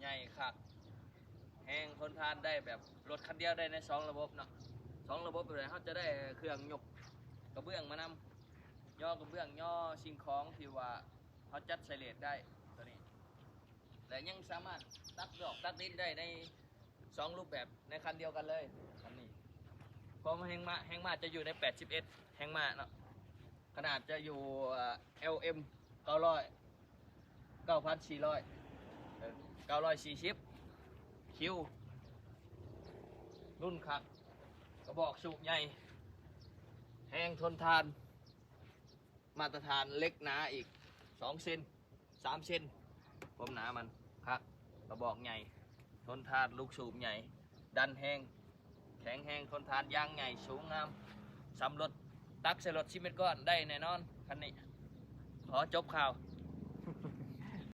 ໃຫຍ່ຄັກ ແຮງທົນທານໄດ້ແບບລົດຄັນດຽວໄດ້ໃນສອງລະບົບເນາະ. ສອງລະບົບແບບໃດ? ເຮົາຈະໄດ້ເຄື່ອງຍົກກະເບື້ອງມານຳ ຍໍກະເບື້ອງ ຍໍສິ່ງຂອງທີ່ວ່າເຮົາຈັດໃສ່ເລດໄດ້ໂຕນີ້ ແລະຍັງສາມາດຕັກດອກຕັກດິນໄດ້ໃນສອງຮູບແບບໃນຄັນດຽວກັນເລີຍ. ຄັນນີ້ຄວາມແຮງມ້າ ແຮງມ້າຈະຢູ່ໃນແປດສິບເອັດແຮງມ້າເນາະ. ຂະໜາດຈະຢູ່ ເອີ່ ແອລເອັມ ເກົ້າຮ້ອຍ ເກົ້າພັນສີ່ຮ້ອຍ ເອີ ເກົ້າຮ້ອຍສີ່ສິບຄິວ ລຸ້ນຄັກ ກະບອກສູບໃຫຍ່ ແຮງທົນທານ ມາດຕະຖານ ເຫຼັກໜາອີກສອງເຊັນ ສາມເຊັນ ຄວາມໜາມັນຄັກ ກະບອກໃຫຍ່ ທົນທານ ລູກສູບໃຫຍ່ ດັນແຮງ ແຂງແຮງ ທົນທານ ຢາງໃຫຍ່ ສູງງາມ ສຳລົດ ຕັກໃສ່ລົດຊີເມັດກ້ອນໄດ້ແນ່ນອນ. ຄັນນີ້ຂໍຈົບຂ່າວ